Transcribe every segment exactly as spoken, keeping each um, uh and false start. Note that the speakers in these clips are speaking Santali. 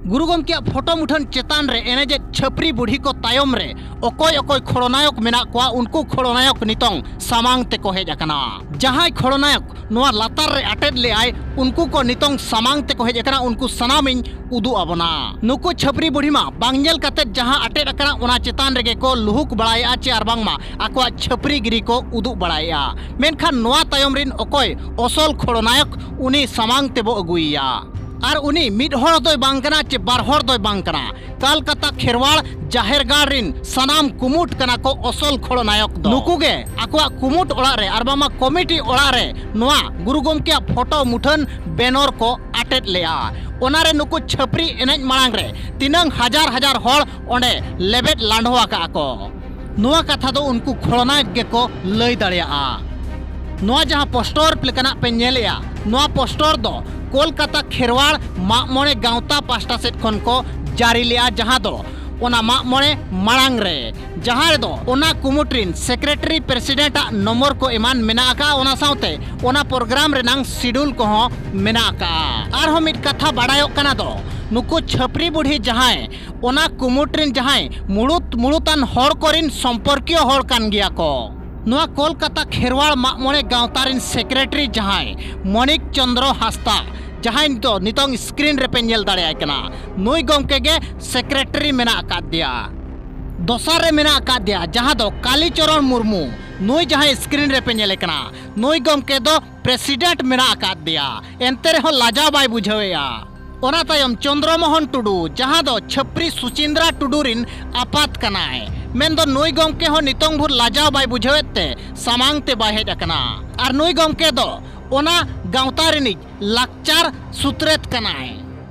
ᱜᱩᱨᱩ ᱜᱚᱢᱠᱮᱭᱟᱜ ᱯᱷᱳᱴᱳ ᱢᱩᱴᱷᱟᱹᱱ ᱪᱮᱛᱟᱱ ᱨᱮ ᱮᱱᱮᱡᱮᱫ ᱪᱷᱟᱹᱯᱨᱤ ᱵᱩᱰᱷᱤ ᱠᱚ ᱛᱟᱭᱚᱢ ᱨᱮ ᱚᱠᱚᱭ ᱚᱠᱚᱭ ᱠᱷᱚᱲᱚᱱᱟᱭᱚᱠ ᱢᱮᱱᱟᱜ ᱠᱚᱣᱟ, ᱩᱱᱠᱩ ᱠᱷᱚᱲᱚᱱᱟᱭᱚᱠ ᱱᱤᱛᱚᱝ ᱥᱟᱢᱟᱝ ᱛᱮᱠᱚ ᱦᱮᱡ ᱟᱠᱟᱱᱟ᱾ ᱡᱟᱦᱟᱸᱭ ᱠᱷᱚᱲᱚᱱᱟᱭᱚᱠ ᱱᱚᱣᱟ ᱞᱟᱛᱟᱨ ᱨᱮ ᱟᱴᱮᱫ ᱞᱮᱫᱟᱭ, ᱩᱱᱠᱩ ᱠᱚ ᱱᱤᱛᱚᱝ ᱥᱟᱢᱟᱝ ᱛᱮᱠᱚ ᱦᱮᱡ ᱟᱠᱟᱱᱟ, ᱩᱱᱠᱩ ᱥᱟᱱᱟᱢᱤᱧ ᱩᱫᱩᱜ ᱟᱵᱚᱱᱟ᱾ ᱱᱩᱠᱩ ᱪᱷᱟᱹᱯᱨᱤ ᱵᱩᱰᱷᱤ ᱢᱟ ᱵᱟᱝ ᱧᱮᱞ ᱠᱟᱛᱮ ᱡᱟᱦᱟᱸ ᱟᱴᱮᱫ ᱟᱠᱟᱱᱟ, ᱚᱱᱟ ᱪᱮᱛᱟᱱ ᱨᱮᱜᱮ ᱠᱚ ᱞᱩᱦᱩᱠ ᱵᱟᱲᱟᱭᱮᱫᱼᱟ ᱪᱮ ᱟᱨ ᱵᱟᱝᱢᱟ ᱟᱠᱚᱣᱟᱜ ᱪᱷᱟᱹᱯᱨᱤ ᱜᱤᱨᱤ ᱠᱚ ᱩᱫᱩᱜ ᱵᱟᱲᱟᱭᱮᱫᱼᱟ᱾ ᱢᱮᱱᱠᱷᱟᱱ ᱱᱚᱣᱟ ᱛᱟᱭᱚᱢ ᱨᱤᱱ ᱚᱠᱚᱭ ᱚᱥᱚᱞ ᱠᱷᱚᱲᱚᱱᱟᱭᱚᱠ, ᱩᱱᱤ ᱥᱟᱢᱟᱝ ᱛᱮᱵᱚ ᱟᱹᱜᱩᱭᱮᱭᱟ᱾ ᱟᱨ ᱩᱱᱤ ᱢᱤᱫ ᱦᱚᱲ ᱫᱚᱭ ᱵᱟᱝ ᱠᱟᱱᱟ ᱪᱮ ᱵᱟᱨ ᱦᱚᱲ ᱫᱚᱭ ᱵᱟᱝ ᱠᱟᱱᱟ, ᱠᱟᱞᱠᱟᱛᱟ ᱠᱷᱮᱨᱣᱟᱲ ᱡᱟᱦᱮᱨ ᱜᱟᱲ ᱨᱤᱱ ᱥᱟᱱᱟᱢ ᱠᱩᱢᱩᱴ ᱠᱟᱱᱟ ᱠᱚ ᱚᱥᱚᱞ ᱠᱷᱚᱲᱚᱱᱟᱭᱚᱠ ᱫᱚ᱾ ᱱᱩᱠᱩ ᱜᱮ ᱟᱠᱚᱣᱟᱜ ᱠᱩᱢᱩᱴ ᱚᱲᱟᱜ ᱨᱮ ᱟᱨ ᱵᱟᱝᱢᱟ ᱠᱚᱢᱤᱴᱤ ᱚᱲᱟᱜ ᱨᱮ ᱱᱚᱣᱟ ᱜᱩᱨᱩ ᱜᱚᱢᱠᱮᱭᱟᱜ ᱯᱷᱳᱴᱳ ᱢᱩᱴᱷᱟᱹᱱ ᱵᱮᱱᱚᱨ ᱠᱚ ᱟᱴᱮᱫ ᱞᱮᱫᱼᱟ᱾ ᱚᱱᱟᱨᱮ ᱱᱩᱠᱩ ᱪᱷᱟᱹᱯᱨᱤ ᱮᱱᱮᱡ ᱢᱟᱲᱟᱝ ᱨᱮ ᱛᱤᱱᱟᱹᱝ ᱦᱟᱡᱟᱨ ᱦᱟᱡᱟᱨ ᱦᱚᱲ ᱚᱸᱰᱮ ᱞᱮᱵᱮᱫ ᱞᱟᱸᱰᱷᱚ ᱟᱠᱟᱫᱼᱟ ᱠᱚ᱾ ᱱᱚᱣᱟ ᱠᱟᱛᱷᱟ ᱫᱚ ᱩᱱᱠᱩ ᱠᱷᱚᱲᱚᱱᱟᱭᱚᱠ ᱜᱮᱠᱚ ᱞᱟᱹᱭ ᱫᱟᱲᱮᱭᱟᱜᱼᱟ᱾ ᱱᱚᱣᱟ ᱡᱟᱦᱟᱸ ᱯᱳᱥᱴᱚᱨ ᱞᱮᱠᱟᱱᱟᱜ ᱯᱮ ᱧᱮᱞᱮᱜᱼᱟ, ᱱᱚᱣᱟ ᱯᱳᱥᱴᱚᱨ ᱫᱚ ᱠᱳᱞᱠᱟᱛᱟ ᱠᱷᱮᱨᱣᱟᱲ ᱢᱟᱜ ᱢᱚᱬᱮ ᱜᱟᱶᱛᱟ ᱯᱟᱦᱴᱟ ᱥᱮᱫ ᱠᱷᱚᱱ ᱠᱚ ᱡᱟᱹᱨᱤ ᱞᱮᱜᱼᱟ, ᱡᱟᱦᱟᱸ ᱫᱚ ᱚᱱᱟ ᱢᱟᱜ ᱢᱚᱬᱮ ᱢᱟᱲᱟᱝ ᱨᱮ, ᱡᱟᱦᱟᱸ ᱨᱮᱫᱚ ᱚᱱᱟ ᱠᱩᱢᱩᱴ ᱨᱤᱱ ᱥᱮᱠᱨᱮᱴᱟᱨᱤ ᱯᱨᱮᱥᱤᱰᱮᱱᱴ ᱟᱜ ᱱᱚᱢᱵᱚᱨ ᱠᱚ ᱮᱢᱟᱱ ᱢᱮᱱᱟᱜ ᱟᱠᱟᱫᱼᱟ, ᱚᱱᱟ ᱥᱟᱶᱛᱮ ᱚᱱᱟ ᱯᱨᱳᱜᱨᱟᱢ ᱨᱮᱱᱟᱝ ᱥᱤᱰᱩᱞ ᱠᱚᱦᱚᱸ ᱢᱮᱱᱟᱜ ᱟᱠᱟᱫᱼᱟ᱾ ᱟᱨᱦᱚᱸ ᱢᱤᱫ ᱠᱟᱛᱷᱟ ᱵᱟᱰᱟᱭᱚᱜ ᱠᱟᱱᱟ ᱫᱚ, ᱱᱩᱠᱩ ᱪᱷᱟᱹᱯᱨᱤ ᱵᱩᱰᱷᱤ ᱡᱟᱦᱟᱸᱭ ᱚᱱᱟ ᱠᱩᱢᱩᱴ ᱨᱤᱱ ᱡᱟᱦᱟᱸᱭ ᱢᱩᱲᱩᱛ ᱢᱩᱲᱩᱛᱟᱱ ᱦᱚᱲ ᱠᱚᱨᱤᱱ ᱥᱚᱢᱯᱚᱨᱠᱤᱭᱚ ᱦᱚᱲ ᱠᱟᱱ ᱜᱮᱭᱟ ᱠᱚ᱾ ᱱᱚᱣᱟ ᱠᱳᱞᱠᱟᱛᱟ ᱠᱷᱮᱨᱣᱟᱲ ᱢᱟᱜ ᱢᱚᱬᱮ ᱜᱟᱶᱛᱟ ᱨᱤᱱ ᱥᱮᱠᱨᱮᱴᱟᱨᱤ ᱡᱟᱦᱟᱸᱭ ᱢᱚᱱᱤᱠ ᱪᱚᱸᱫᱽᱨᱚ ᱦᱟᱸᱥᱫᱟ, ᱡᱟᱦᱟᱸᱭ ᱫᱚ ᱱᱤᱛᱚᱝ ᱥᱠᱨᱤᱱ ᱨᱮᱯᱮ ᱧᱮᱞ ᱫᱟᱲᱮᱭᱟᱭ ᱠᱟᱱᱟ, ᱱᱩᱭ ᱜᱚᱢᱠᱮ ᱜᱮ ᱥᱮᱠᱨᱮᱴᱟᱨᱤ ᱢᱮᱱᱟᱜ ᱟᱠᱟᱫ ᱫᱮᱭᱟ᱾ ᱫᱚᱥᱟᱨ ᱨᱮ ᱢᱮᱱᱟᱜ ᱟᱠᱟᱫ ᱫᱮᱭᱟ ᱡᱟᱦᱟᱸ ᱫᱚ ᱠᱟᱞᱤᱪᱚᱨᱚᱱ ᱢᱩᱨᱢᱩ, ᱱᱩᱭ ᱡᱟᱦᱟᱸᱭ ᱥᱠᱨᱤᱱ ᱨᱮᱯᱮ ᱧᱮᱞᱮ ᱠᱟᱱᱟ, ᱱᱩᱭ ᱜᱚᱢᱠᱮ ᱫᱚ ᱯᱨᱮᱥᱤᱰᱮᱱᱴ ᱢᱮᱱᱟᱜ ᱟᱠᱟᱫ ᱫᱮᱭᱟ, ᱮᱱᱛᱮ ᱨᱮᱦᱚᱸ ᱞᱟᱡᱟᱣ ᱵᱟᱭ ᱵᱩᱡᱷᱟᱹᱣᱮᱫᱼᱟ᱾ ᱚᱱᱟ ᱛᱟᱭᱚᱢ ᱪᱚᱸᱫᱽᱨᱚ ᱢᱳᱦᱚᱱ ᱴᱩᱰᱩ, ᱡᱟᱦᱟᱸ ᱫᱚ ᱪᱷᱟᱹᱯᱨᱤ ᱥᱩᱪᱤᱱᱫᱨᱟ ᱴᱩᱰᱩ ᱨᱤᱱ ᱟᱯᱟᱛ ᱠᱟᱱᱟᱭ, ᱢᱮᱱᱫᱚ ᱱᱩᱭ ᱜᱚᱢᱠᱮ ᱦᱚᱸ ᱱᱤᱛᱚᱝ ᱵᱷᱳᱨ ᱞᱟᱡᱟᱣ ᱵᱟᱭ ᱵᱩᱡᱷᱟᱹᱣᱮᱫ ᱛᱮ ᱥᱟᱢᱟᱝ ᱛᱮ ᱵᱟᱭ ᱦᱮᱡ ᱟᱠᱟᱱᱟ᱾ ᱟᱨ ᱱᱩᱭ ᱜᱚᱢᱠᱮ ᱫᱚ ᱚᱱᱟ ᱜᱟᱶᱛᱟ ᱨᱤᱱᱤᱡ ᱞᱟᱠᱪᱟᱨ ᱥᱩᱛᱨᱮᱛ ᱠᱟᱱᱟᱭ᱾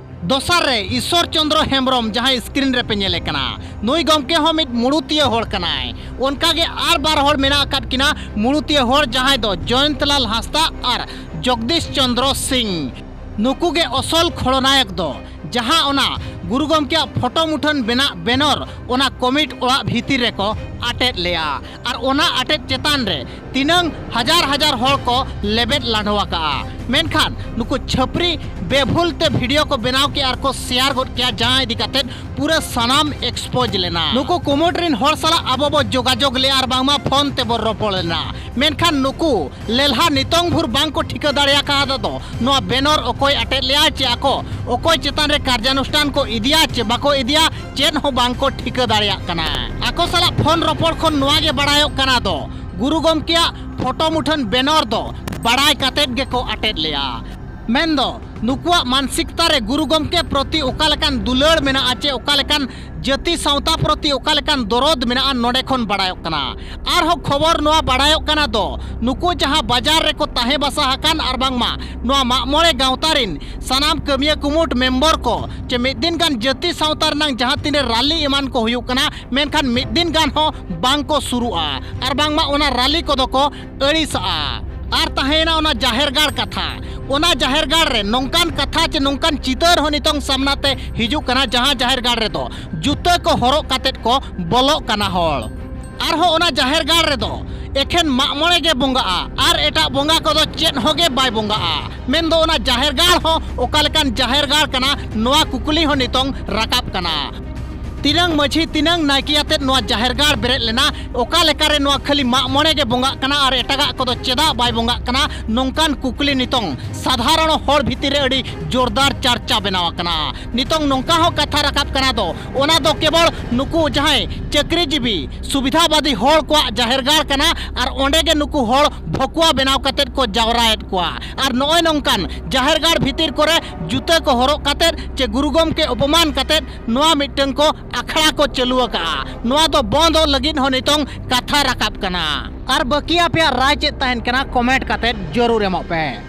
ᱫᱚᱥᱟᱨ ᱨᱮ ᱤᱥᱥᱚᱨ ᱪᱚᱸᱫᱽᱨᱚ ᱦᱮᱢᱵᱽᱨᱚᱢ, ᱡᱟᱦᱟᱸᱭ ᱥᱠᱨᱤᱱ ᱨᱮᱯᱮ ᱧᱮᱞᱮ ᱠᱟᱱᱟ, ᱱᱩᱭ ᱜᱚᱢᱠᱮ ᱦᱚᱸ ᱢᱤᱫ ᱢᱩᱲᱩᱛᱤᱭᱟᱹ ᱦᱚᱲ ᱠᱟᱱᱟᱭ᱾ ᱚᱱᱠᱟᱜᱮ ᱟᱨ ᱵᱟᱨ ᱦᱚᱲ ᱢᱮᱱᱟᱜ ᱟᱠᱟᱫ ᱠᱤᱱᱟ ᱢᱩᱲᱩᱛᱤᱭᱟᱹ ᱦᱚᱲ, ᱡᱟᱦᱟᱸᱭ ᱫᱚ ᱡᱚᱭᱚᱱᱛᱞᱟᱞ ᱦᱟᱸᱥᱫᱟ ᱟᱨ ᱡᱚᱜᱽᱫᱤᱥ ᱪᱚᱸᱫᱽᱨᱚ ᱥᱤᱝ᱾ ᱱᱩᱠᱩ ᱜᱮ ᱚᱥᱚᱞ ᱠᱷᱚᱲᱚᱱᱟᱭᱚᱠ ᱫᱚ, ᱡᱟᱦᱟᱸ ᱚᱱᱟ ᱜᱩᱨᱩ ᱜᱚᱢᱠᱮᱭᱟᱜ ᱯᱷᱳᱴᱳ ᱢᱩᱴᱷᱟᱹᱱ ᱵᱮᱱᱟᱜ ᱵᱮᱱᱚᱨ ᱚᱱᱟ ᱠᱚᱢᱤᱴ ᱚᱲᱟᱜ ᱵᱷᱤᱛᱤᱨ ᱨᱮᱠᱚ ᱟᱴᱮᱫ ᱞᱮᱜᱼᱟ᱾ ᱟᱨ ᱚᱱᱟ ᱟᱴᱮᱫ ᱪᱮᱛᱟᱱ ᱨᱮ ᱛᱤᱱᱟᱹᱝ ᱦᱟᱡᱟᱨ ᱦᱟᱡᱟᱨ ᱦᱚᱲ ᱠᱚ ᱞᱮᱵᱮᱫ ᱞᱟᱸᱰᱷᱚ ᱟᱠᱟᱜᱼᱟ᱾ ᱢᱮᱱᱠᱷᱟᱱ ᱱᱩᱠᱩ ᱪᱷᱟᱹᱯᱨᱤ ᱵᱮᱵᱷᱩᱞ ᱛᱮ ᱵᱷᱤᱰᱤᱭᱳ ᱠᱚ ᱵᱮᱱᱟᱣ ᱠᱮᱜᱼᱟ ᱟᱨ ᱠᱚ ᱥᱮᱭᱟᱨ ᱜᱚᱫ ᱠᱮᱜᱼᱟ, ᱡᱟᱦᱟᱸ ᱤᱫᱤ ᱠᱟᱛᱮᱫ ᱯᱩᱨᱟᱹ ᱥᱟᱱᱟᱢ ᱮᱠᱥᱯᱳᱡᱽ ᱞᱮᱱᱟ᱾ ᱱᱩᱠᱩ ᱠᱩᱢᱩᱴ ᱨᱤᱱ ᱦᱚᱲ ᱥᱟᱞᱟᱜ ᱟᱵᱚ ᱵᱚ ᱡᱳᱜᱟᱡᱳᱜᱽ ᱞᱮᱜᱼᱟ ᱟᱨ ᱵᱟᱝᱢᱟ ᱯᱷᱳᱱ ᱛᱮᱵᱚ ᱨᱚᱯᱚᱲ ᱞᱮᱱᱟ᱾ ᱢᱮᱱᱠᱷᱟᱱ ᱱᱩᱠᱩ ᱞᱮᱞᱦᱟ ᱱᱤᱛᱚᱝ ᱵᱷᱳᱨ ᱵᱟᱝ ᱠᱚ ᱴᱷᱤᱠᱟᱹ ᱫᱟᱲᱮ ᱟᱠᱟᱫᱟ ᱫᱚ ᱱᱚᱣᱟ ᱵᱮᱱᱚᱨ ᱚᱠᱚᱭ ᱟᱴᱮᱫ ᱞᱮᱜᱼᱟ ᱪᱮ ᱟᱠᱚ ᱚᱠᱚᱭ ᱪᱮᱛᱟᱱ ᱨᱮ ᱠᱟᱨᱡᱟᱱᱩᱥᱴᱷᱟᱱ ᱠᱚ ᱤᱫᱤᱭᱟ ᱪᱮ ᱵᱟᱠᱚ ᱤᱫᱤᱭᱟ, ᱪᱮᱫ ᱦᱚᱸ ᱵᱟᱝ ᱠᱚ ᱴᱷᱤᱠᱟᱹ ᱫᱟᱲᱮᱭᱟᱜ ᱠᱟᱱᱟ᱾ ᱟᱠᱚ ᱥᱟᱞᱟᱜ ᱯᱷᱳᱱ ᱨᱚᱯᱚᱲ ᱠᱷᱚᱱ ᱱᱚᱣᱟ ᱜᱮ ᱵᱟᱲᱟᱭᱚᱜ ᱠᱟᱱᱟ ᱫᱚ ᱜᱩᱨᱩ ᱜᱚᱢᱠᱮᱭᱟᱜ ᱯᱷᱳᱴᱳ ᱢᱩᱴᱷᱟᱹᱱ ᱵᱮᱱᱚᱨ ᱫᱚ ᱵᱟᱲᱟᱭ ᱠᱟᱛᱮᱫ ᱜᱮᱠᱚ ᱟᱴᱮᱫ ᱞᱮᱜᱼᱟ᱾ ᱢᱮᱱᱫᱚ ᱱᱩᱠᱩᱣᱟᱜ ᱢᱟᱱᱥᱤᱠᱛᱟ ᱨᱮ ᱜᱩᱨᱩ ᱜᱚᱢᱠᱮ ᱯᱨᱚᱛᱤ ᱚᱠᱟ ᱞᱮᱠᱟᱱ ᱫᱩᱞᱟᱹᱲ ᱢᱮᱱᱟᱜᱼᱟ ᱪᱮ ᱚᱠᱟ ᱞᱮᱠᱟᱱ ᱡᱟᱹᱛᱤ ᱥᱟᱶᱛᱟ ᱯᱨᱚᱛᱤ ᱚᱠᱟ ᱞᱮᱠᱟᱱ ᱫᱚᱨᱚᱫ ᱢᱮᱱᱟᱜᱼᱟ, ᱱᱚᱰᱮ ᱠᱷᱚᱱ ᱵᱟᱲᱟᱭᱚᱜ ᱠᱟᱱᱟ᱾ ᱟᱨᱦᱚᱸ ᱠᱷᱚᱵᱚᱨ ᱱᱚᱣᱟ ᱵᱟᱲᱟᱭᱚᱜ ᱠᱟᱱᱟ ᱫᱚ ᱱᱩᱠᱩ ᱡᱟᱦᱟᱸ ᱵᱟᱡᱟᱨ ᱨᱮᱠᱚ ᱛᱟᱦᱮᱸ ᱵᱟᱥᱟ ᱟᱠᱟᱱ ᱟᱨ ᱵᱟᱝᱢᱟ ᱱᱚᱣᱟ ᱢᱟᱜ ᱢᱚᱬᱮ ᱜᱟᱶᱛᱟ ᱨᱤᱱ ᱥᱟᱱᱟᱢ ᱠᱟᱹᱢᱤᱭᱟᱹ ᱠᱩᱢᱩᱴ ᱢᱮᱢᱵᱚᱨ ᱠᱚ ᱪᱮ ᱢᱤᱫ ᱫᱤᱱ ᱜᱟᱱ ᱡᱟᱹᱛᱤ ᱥᱟᱶᱛᱟ ᱨᱮᱱᱟᱝ ᱡᱟᱦᱟᱸ ᱛᱤᱱᱟᱹᱜ ᱨᱟᱞᱤ ᱮᱢᱟᱱ ᱠᱚ ᱦᱩᱭᱩᱜ ᱠᱟᱱᱟ, ᱢᱮᱱᱠᱷᱟᱱ ᱢᱤᱫ ᱫᱤᱱ ᱜᱟᱱ ᱦᱚᱸ ᱵᱟᱝ ᱠᱚ ᱥᱩᱨᱩᱜᱼᱟ ᱟᱨ ᱵᱟᱝᱢᱟ ᱚᱱᱟ ᱨᱟᱞᱤ ᱠᱚᱫᱚ ᱠᱚ ᱟᱹᱲᱤᱥᱟᱜᱼᱟ᱾ ᱟᱨ ᱛᱟᱦᱮᱸᱭᱮᱱᱟ ᱚᱱᱟ ᱡᱟᱦᱮᱨ ᱜᱟᱲ ᱠᱟᱛᱷᱟ᱾ ᱚᱱᱟ ᱡᱟᱦᱮᱨ ᱜᱟᱲ ᱨᱮ ᱱᱚᱝᱠᱟᱱ ᱠᱟᱛᱷᱟ ᱪᱮ ᱱᱚᱝᱠᱟᱱ ᱪᱤᱛᱟᱹᱨ ᱦᱚᱸ ᱱᱤᱛᱚᱝ ᱥᱟᱢᱱᱟ ᱛᱮ ᱦᱤᱡᱩᱜ ᱠᱟᱱᱟ, ᱡᱟᱦᱟᱸ ᱡᱟᱦᱮᱨ ᱜᱟᱲ ᱨᱮᱫᱚ ᱡᱩᱛᱟᱹ ᱠᱚ ᱦᱚᱨᱚᱜ ᱠᱟᱛᱮᱫ ᱠᱚ ᱵᱚᱞᱚᱜ ᱠᱟᱱᱟ ᱦᱚᱲ᱾ ᱟᱨᱦᱚᱸ ᱚᱱᱟ ᱡᱟᱦᱮᱨ ᱜᱟᱲ ᱨᱮᱫᱚ ᱮᱠᱷᱮᱱ ᱢᱟᱜ ᱢᱚᱬᱮ ᱜᱮ ᱵᱚᱸᱜᱟᱜᱼᱟ ᱟᱨ ᱮᱴᱟᱜ ᱵᱚᱸᱜᱟ ᱠᱚᱫᱚ ᱪᱮᱫ ᱦᱚᱸ ᱜᱮ ᱵᱟᱭ ᱵᱚᱸᱜᱟᱜᱼᱟ᱾ ᱢᱮᱱᱫᱚ ᱚᱱᱟ ᱡᱟᱦᱮᱨ ᱜᱟᱲ ᱦᱚᱸ ᱚᱠᱟ ᱞᱮᱠᱟᱱ ᱡᱟᱦᱮᱨ ᱜᱟᱲ ᱠᱟᱱᱟ, ᱱᱚᱣᱟ ᱠᱩᱠᱞᱤ ᱦᱚᱸ ᱱᱤᱛᱚᱝ ᱨᱟᱠᱟᱵ ᱠᱟᱱᱟ᱾ ᱛᱤᱱᱟᱹᱝ ᱢᱟᱹᱡᱷᱤ, ᱛᱤᱱᱟᱹᱝ ᱱᱟᱭᱠᱮ ᱟᱛᱮᱫ ᱱᱚᱣᱟ ᱡᱟᱦᱮᱨ ᱜᱟᱲ ᱵᱮᱨᱮᱫ ᱞᱮᱱᱟ, ᱚᱠᱟ ᱞᱮᱠᱟᱨᱮ ᱱᱚᱣᱟ ᱠᱷᱟᱹᱞᱤ ᱢᱟᱜ ᱢᱚᱬᱮ ᱜᱮ ᱵᱚᱸᱜᱟᱜ ᱠᱟᱱᱟ ᱟᱨ ᱮᱴᱟᱜᱟᱜ ᱠᱚᱫᱚ ᱪᱮᱫᱟᱜ ᱵᱟᱭ ᱵᱚᱸᱜᱟᱜ ᱠᱟᱱᱟ, ᱱᱚᱝᱠᱟᱱ ᱠᱩᱠᱞᱤ ᱱᱤᱛᱚᱝ ᱥᱟᱫᱷᱟᱨᱚᱱ ᱦᱚᱲ ᱵᱷᱤᱛᱤᱨ ᱨᱮ ᱟᱹᱰᱤ ᱡᱳᱨᱫᱟᱨ ᱪᱟᱨᱪᱟ ᱵᱮᱱᱟᱣ ᱟᱠᱟᱱᱟ᱾ ᱱᱤᱛᱚᱝ ᱱᱚᱝᱠᱟ ᱦᱚᱸ ᱠᱟᱛᱷᱟ ᱨᱟᱠᱟᱵ ᱠᱟᱱᱟ ᱫᱚ, ᱚᱱᱟ ᱫᱚ ᱠᱮᱵᱚᱞ ᱱᱩᱠᱩ ᱡᱟᱦᱟᱸᱭ ᱪᱟᱹᱠᱨᱤᱡᱤᱵᱤ ᱥᱩᱵᱤᱫᱷᱟᱵᱟᱫᱤ ᱦᱚᱲ ᱠᱚᱣᱟᱜ ᱡᱟᱦᱮᱨ ᱜᱟᱲ ᱠᱟᱱᱟ ᱟᱨ ᱚᱸᱰᱮ ᱜᱮ ᱱᱩᱠᱩ ᱦᱚᱲ ᱵᱷᱚᱠᱩᱣᱟ ᱵᱮᱱᱟᱣ ᱠᱟᱛᱮᱫ ᱠᱚ ᱡᱟᱣᱨᱟᱭᱮᱫ ᱠᱚᱣᱟ᱾ ᱟᱨ ᱱᱚᱜᱼᱚᱭ ᱱᱚᱝᱠᱟᱱ ᱡᱟᱦᱮᱨ ᱜᱟᱲ ᱵᱷᱤᱛᱤᱨ ᱠᱚᱨᱮ ᱡᱩᱛᱟᱹ ᱠᱚ ᱦᱚᱨᱚᱜ ᱠᱟᱛᱮᱫ ᱪᱮ ᱜᱩᱨᱩ ᱜᱚᱢᱠᱮ ᱚᱯᱚᱢᱟᱱ ᱠᱟᱛᱮᱫ ᱱᱚᱣᱟ ᱢᱤᱫᱴᱟᱝ ᱠᱚ ᱟᱠᱷᱲᱟ ᱠᱚ ᱪᱟᱹᱞᱩ ᱟᱠᱟᱜᱼᱟ᱾ ᱱᱚᱣᱟ ᱫᱚ ᱵᱚᱱᱫᱚᱜ ᱞᱟᱹᱜᱤᱫ ᱦᱚᱸ ᱱᱤᱛᱚᱝ ᱠᱟᱛᱷᱟ ᱨᱟᱠᱟᱵ ᱠᱟᱱᱟ᱾ ᱟᱨ ᱵᱟᱹᱠᱤ ᱟᱯᱮᱭᱟᱜ ᱨᱟᱭ ᱪᱮᱫ ᱛᱟᱦᱮᱱ ᱠᱟᱱᱟ, ᱠᱚᱢᱮᱱᱴ ᱠᱟᱛᱮᱫ ᱡᱟᱹᱨᱩᱲ ᱮᱢᱚᱜ ᱯᱮ᱾